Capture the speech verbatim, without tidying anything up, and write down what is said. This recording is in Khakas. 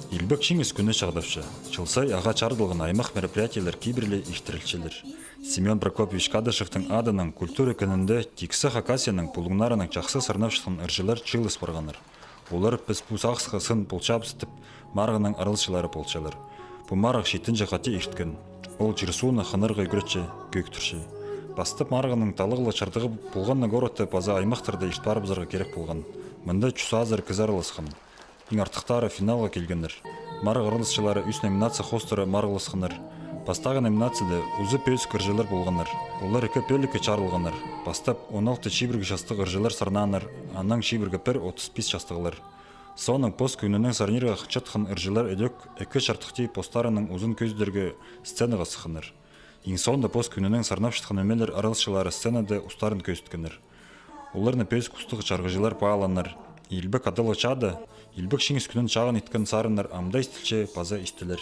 Илбек Чиңіс кӱні чағдапча. Чыл сай ағаа чарыдылған аймах мероприятиелер кибірле иртірілчелер. Семён Прокопьевич Кадышевтің адынаң культура кінінде тиксі Хакасияның пулуңнарынаң чахсы сарнапчатхан ырҷылар чыылыс парғаннар. Олар «Піс пу сағысха сын полчабыс» тіп марығның араласчылары полчалар. Пу марығ читінҷі хати ирткен. Ол чир-сууны хынарға ӱгретче, кӧӧктірче. Пастап марығның талғалығ чардығы полған на городта паза аймахтарда ирт парыбызарға кирек полған. Мында чӱс азыра кізі араласхан. Иң артыхтары финалға килгеннер. Марығ араласчылары ӱс номинация хоостыра марығласханнар. Пастағы номинацияда узы пӧзік ырҷылар полғаннар. Олар ікі пӧлікке чарылғаннар. Пастап он алты чибіргі частығ ырҷылар сарнааннар, анаң чибіргі пір отыс пис частығлар. Соонаң пос кӧңнінең сарнирға хынчатхан ырҷылар ідӧк ікі чардыхти постарының узын кӧзідерге сценаға сыхханнар. Иң соонда пос кӧңнінең сарнапчатхан ӧмелер араласчылары сценада устарын кӧзіткеннер. Оларны пӧзік устығ чарғыҷылар паалааннар. Илбек Адалығ Чаада Илбек Чиңіс кӱнін чағын иткен сарыннар ам даа истілче паза истілер.